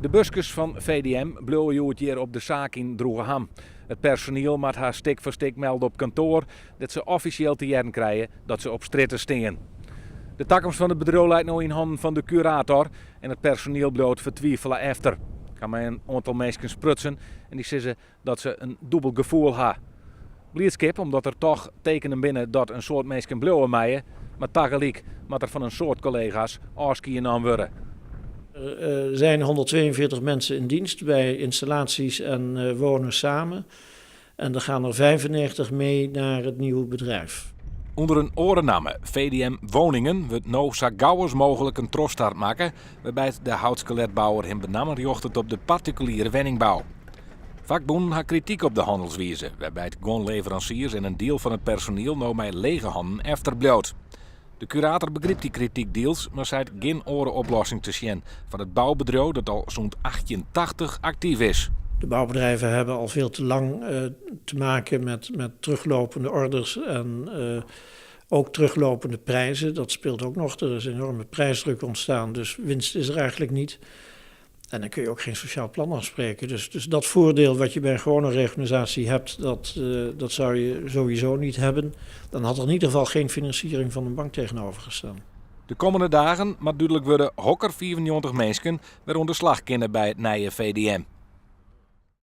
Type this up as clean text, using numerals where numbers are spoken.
De buskes fan VDM bliuwe hjoed hjir op de saak yn Droegeham. It personiel moat har stik foar stik melde op kantoar, dêr't se offisjeel te hearren krije dat se op strjitte stean. De takomst fan it bedriuw leit no yn hannen fan de kurator en it personiel bliuwt fertwifele efter. Ik ha mei in oantal minsken sprutsen en dy sizze dat se in dûbel gefoel ha. Bliidskip omdat der toch tekenen binne dat in soad minsken bliuwe meie, mar tagelyk moat der fan in soad kollega's ôfskie naam wurde. Er zijn 142 mensen in dienst bij installaties en eh, wonen samen. En er gaan er 95 mee naar het nieuwe bedrijf. Under in oare namme, VDM Woningen, wurdt no sa gau as mooglik in trochstart makke, wêrby't de houtskeletbouwer him benammen rjochtet op de partikuliere wenningbou. Fakbûnen ha krityk op de hannelswize, wêrby't guon leveransiers en in diel fan it personiel no mei lege hannen efterbliuwt. De kurator begrypt dy krityk diels, mar seit gjin oare oplossing te sjen foar it boubedriuw dat al sûnt 1880 aktyf is. De bouwbedrijven hebben al veel te lang uh, te maken met teruglopende orders en uh, ook teruglopende prijzen. Dat speelt ook nog. Er is enorme prijsdruk ontstaan, dus winst is er eigenlijk niet. En dan kun je ook geen sociaal plan afspreken. Dus dat voordeel wat je bij een gewone reorganisatie hebt, dat zou je sowieso niet hebben. Dan had er in ieder geval geen financiering van een bank tegenover gestaan. De kommende dagen moat dúdlik wurde hokker 95 minsken wer oan de slach kinne by it nije VDM.